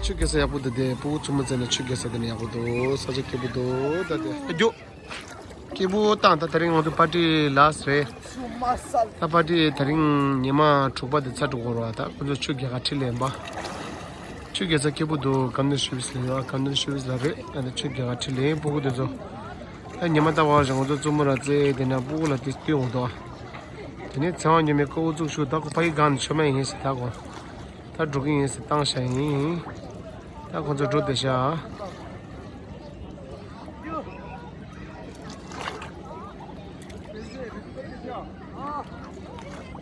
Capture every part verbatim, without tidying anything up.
ཆུ་རྐྱལ་ས་ཡག་པོ་འདུག་སྟེ། སྤུ་གུ་ཆུང་མ་བཙལ་ནས་ཆུ་རྐྱལ་ས་དེ་ནས་ཡག་པོ་འདུག། ས་ཆ་སྐྱིད་པོ་འདུག། ད་དེ་རྒྱུ། སྐྱིད་པོ་བཏང་། ད་དེ་རིང་ང་ཚོ་པར་ཊི་ལཱ་སི་ཊི་རེད། ད་པར་ཊི་དེ་རིང་ཉི་མ་དྲུག་པ་དེ་ཚར་འགྲོ་གི་རེད་པ། ད་ཁོ་ཚོ་ཆུ་རྐྱལ་ག་ཁྲིད་ལེན་པ། ཆུ་རྐྱལ་ས་སྐྱིད་པོ་འདུག། གམ་ནེ་ཤུ་བིས་ལ་ཡོད། གམ་ནེ་ཤུ་བིས་ལ་རེད། ད་ནི་ཆུ་རྐྱལ་ག་ཁྲིད་ལེན། སྤུ་གུ་དེ་ཚོ། ད་ཉི་མ་ད་བར་ཞིག་ང་ཚོ་བཙུན་མོ་ར་བཙལ་དེ་ན་སྤུ་གུ་ལ་དེ་སྟོན་འོང་དོ། དེ་ནས་ཚེ་དབང་ཉི་མའི་ཀོ་བོ་བཙུགས་ཤོག། ད་ཁོ་ཕ་གི་སྒང་ནས་ཆོ་མེད་ཡིན་ཟེར། ད་ཁོ་ད་འགྲོ་གི་ཡིན་ཟེར་བཏང་བཞག་ཡིན། ད་ཁོ་ཚོ་འགྲོ་བསྡད་ཤག།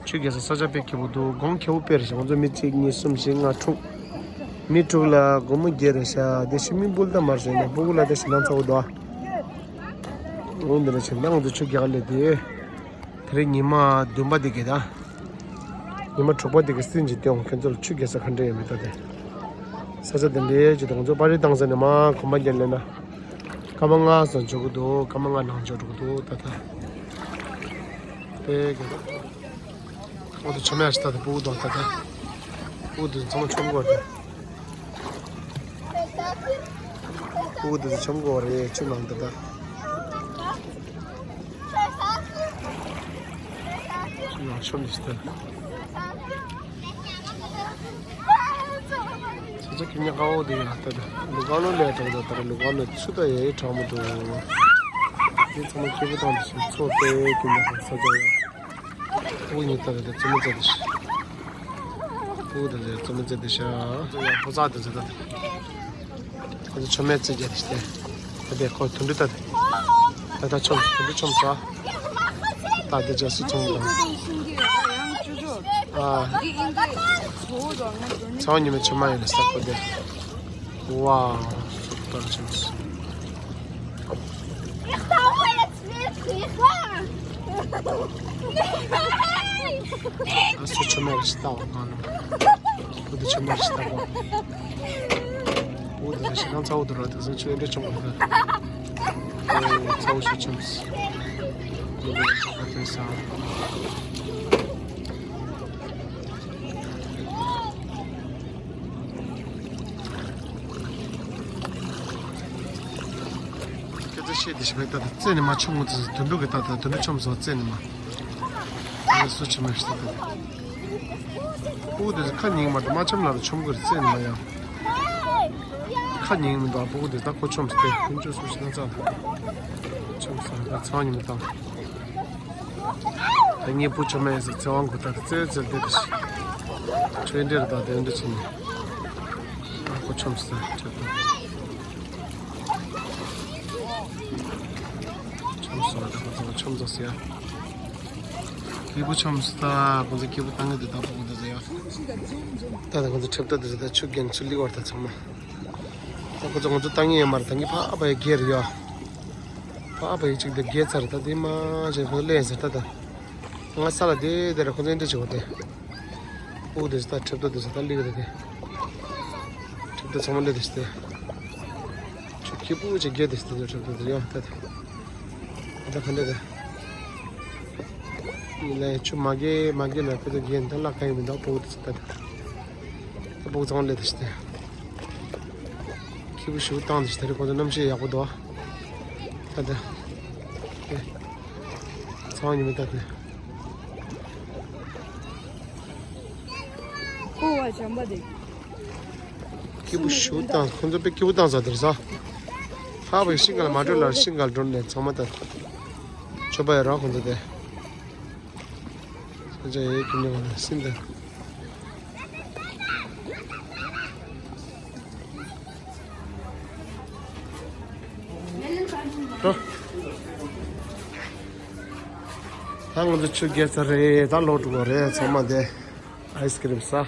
ཆུ་རྐྱལ་ས་ས་ཆ་དཔེ་སྐྱིད་པོ་འདུག། གོང་ཁེ་པོ་དཔེ་རེད་ཤག། ང་ཚོ་མི་གཅིག་གཉིས་གསུམ་བཞི་ལྔ་དྲུག། མི་དྲུག་ལ་སྒོར་མོ་བརྒྱད་རེད་ཤག། དེ་ཤི་མི་བུལ་ད་མར་བྱས་ནས་སྤུ་གུ་ལ་དེ་ཞེ་སྡང་ཚ་པོ་འདུག། འོ་འདི་འདྲ་བྱས་ན་ང་ཚོ་ཆུ་རྐྱལ་ལས་དེ། དེ་རིང་ཉི་མ་བདུན་པ་དེ་གི་ད། ཉི་མ་དྲུག་པ་དེ་གི་སྲིད་འཇི་སྟེང་ཁྱོད་ཚོ་ལ་ཆུ་རྐྱལ་ས་ག་འདྲ་ཡོད་མེད་ལྟ་དེ། ས་ཆ་དེ་འདྲའི་ཅིག་དང་ཚོ་པར་ཊི་བཏང་ས་ནས་མ་གོམ་པ་རྒྱག་ལེ་ན། སྐར་མ་ལྔ་ཙམ་འཇོག་གི་འདུག། སྐར་མ་ལྔ་ནང་འཇོག་འགྲོ་གི་འདུག་ད་ལྟ། དེ་གི། ཁོང་དུ་ཆོ་མེད་ལྟ་དེ་སྤུ་གུ་དང་ལྟ་དེ། སྤུ་གུ་དེ་ཚང་མ་ཆོམ་གོ་རེད། སྤུ་གུ་དེ་ཚོ་ཆོམ་གོ་རེད། ཆུ་ནང་དུ་ད། ཆུ་ནང་ཆོམ་ཞིག་ད། ས་ཆ་ཁྱིམ་ཉག་ཁ་བོ་དེ་ཡང་ལྟ་ད། ལུ་ག་ལོ་ལས་དྲག་ད་ལྟ་ལུ་ག་ལོ་ཆུ་ད་ཡའི་གྲང་མོ་འདུག། དེ་ཚང་མ་སྐྱིད་པོ་དང་དུ་ཞིག་ཚོ་དེ་ཁྱིམ་ཉག་ཁ་ས་ཆ་ཡ། སྤུ་གུ་གཉིས་ལྟ་རེད་དེ་བཙུན་མོ་བཙལ་དེ་ཤ། སྤུ་གུ་དེ་ཚོ་བཙུན་མོ་བཙལ་དེ་ཤ། ཚོ་ཡ་ཕོ་ཚ་དེ་ཚོ་ལྟ་དེ། ཁོ་ཚོ་ཆོ་མེད་བཙལ་རྒྱ་དེ་ཤ་དེ། ད་དེ་ཁོ་དུད་འགྲོ་ལྟ་དེ། ད་ད་ཆོམ་དུད་འགྲོ་ཆོམ་ས། ད་དེ་རྗེས་སུ་ཚོང་དང་། ཨ། ཚ་བ་ཉི་མ་ཆོ་མ་ཡིན་ལ་ས་ཁོ་དེ། ཝའོ། སུ་ཏར་ཆོམ་ས། ཨ་སུ་ཆོ་མེད་ལ་ཤི་ཏ་བ་གང་ནམ། བུ་དུ་ཆོ་མེད་ལ་ཤི་ཏ་བ། བུ་དུ་ཤི་ནང་ཚ་བོ་དུ་ར་དུ་སུ་ཆོ་འདྲེ་ཆོ་མ་ག། ཨོ་ཚ་བོ་ཤི་ཆོམ་སི། བུ་དུ་ཆོ་ག་དེ་ས། སྐད་ཆ་བཤད་དེ་ཞིག་མེད་ད་ད་རྩེ་ནས་མ་ཆོམ་ངོ་ཚ་དུ་འདུག་གི་ད་ད་དུ་འདུག་ཆོམ་སོ་རྩེ་ནས་མ། ཨ་སུ་ཆོ་མེད་ཤི་ཏ་ད། སྤུ་གུ་དེ་ཚོ་ཁ་ཉན་མ་འདུག། མ་ཆོམ་ལ་རུ་ཆོམ་གི་རེད་རྩེ་ནས་མ་ཡང་། ཁ་ཉན་མི་འདུག། ཨ་སྤུ་གུ་དེ་ད་ཁོ་ཆོམ་སྟེ་ཁོ་ཆོ་སུ་ཞིག་ན་ཚ། ཆོམ་ས་ད་ཚང་ཉིན་མི་བཏང་། ད་ངའི་བུ་ཆོ་མེད་ཟེར་ཚེ་དབང་གོ་ད་རྩེ་རྩེ་བསྡད་དེ་ཤི། ཆོས་འདྲེར་ད་དེ་འདྲ་ཆེ་ནས། ཨ་ཁོ་ཆོམ་ས་ད་ཆོ་ད། ཆོམ་ས་ད་ཁོ་ཚང་ཆོམ་ཟ་སི་ཡ། སྐྱིད་པོ་ཆོམ་སི་ད། ཁོ་ཚོ་སྐྱིད་པོ་བཏང་གི་འདུག། ད་སྤུ་གུ་དེ་ཚོ་ཡ། ད་ད་ཁོ་ཚོ་ཁྲེབ་ཏ་དེ་ཚོ་ད་ཆུ་རྒན་ཆུ་ལི་བར་ད་ཚང་མ། ད་ཁོ་ཚོ་ང་ཚོ་བཏང་གི་ཡོད་མ་རེད། ད་ངས་ཕ་ཕ་ཡ་སྒེར་ཡོད། ཕ་ཕ་ཡ་གཅིག་དེ་སྒེར་ཚར་ད་དེ་མ་བྱས་ཁོ་ཚོ་ལེན་ཟེར་ད་ད། ང་ས་ལ་དེ་དེ་ར་ཁོ་ཚོ་འདྲ་བྱེད་གོ་དེ། སྤུ་གུ་དེ་ཚོ་ད་ཁྲེབ་ཏ་དེ་ཚོ་ད་ལི་གི་རེད་དེ། ཁྲེབ་ཏ་ཚང་མ་ལི་དེ་ཚོ་དེ། ཆུ་ཁྱི་སྤུ་གུ་ཅིག་རྒྱས་དེ་ཟེར་ཆོག་ཏུ་ཡང་ད་ད་ད་ག་འདྲ་ད། ལས་ཆུ་མ་རྒྱས་མ་རྒྱས་ལ་ཁོ་ཚོ་རྒྱས་ད་ལ་ག་ཡིན་མི་འདུག། སྤུ་གུ་དེ་ད་ད་ད་སྤུ་གུ་ཚང་ལས་དེ་ད། ཁྱི་སྤུ་ཞུ་བཏང་དེ་ད་རེ་ཁོ་ཚོ་རྣམ་ཤེས་ཡག་པོ་འདུག། ད་ད་ད་ཚང་ཉི་མ་ད་ད། ཁོ་བ་བྱམས་པ་དེ། སྐྱིད་པོ་ཞུ་དང་ཁོ་ཚོ་དཔེ་སྐྱིད་པོ་བཏང་ས་དེར་ས། ཧ་བའི་ཤིང་ག་ལ་མ་འགྲོ་ལ་ཤིང་ག་ལ་འགྲོ་ནས་ཚང་མ་ད། ཆོ་པ་ཡ་ར་ཁོ་ཚོ་དེ། ས་ཆ་ཡའི་ཁྱིམ་ནས་བ་ལ་སིན་ད། འགྲོ། ད་ང་ཚོ་ཆུ་རྒྱས་ཚར་རེད། ད་ལོག་འགྲོ་དགོས་རེད། ཚང་མ་དེ་ཨའི་སི་ཀི་རིམ་ཟ།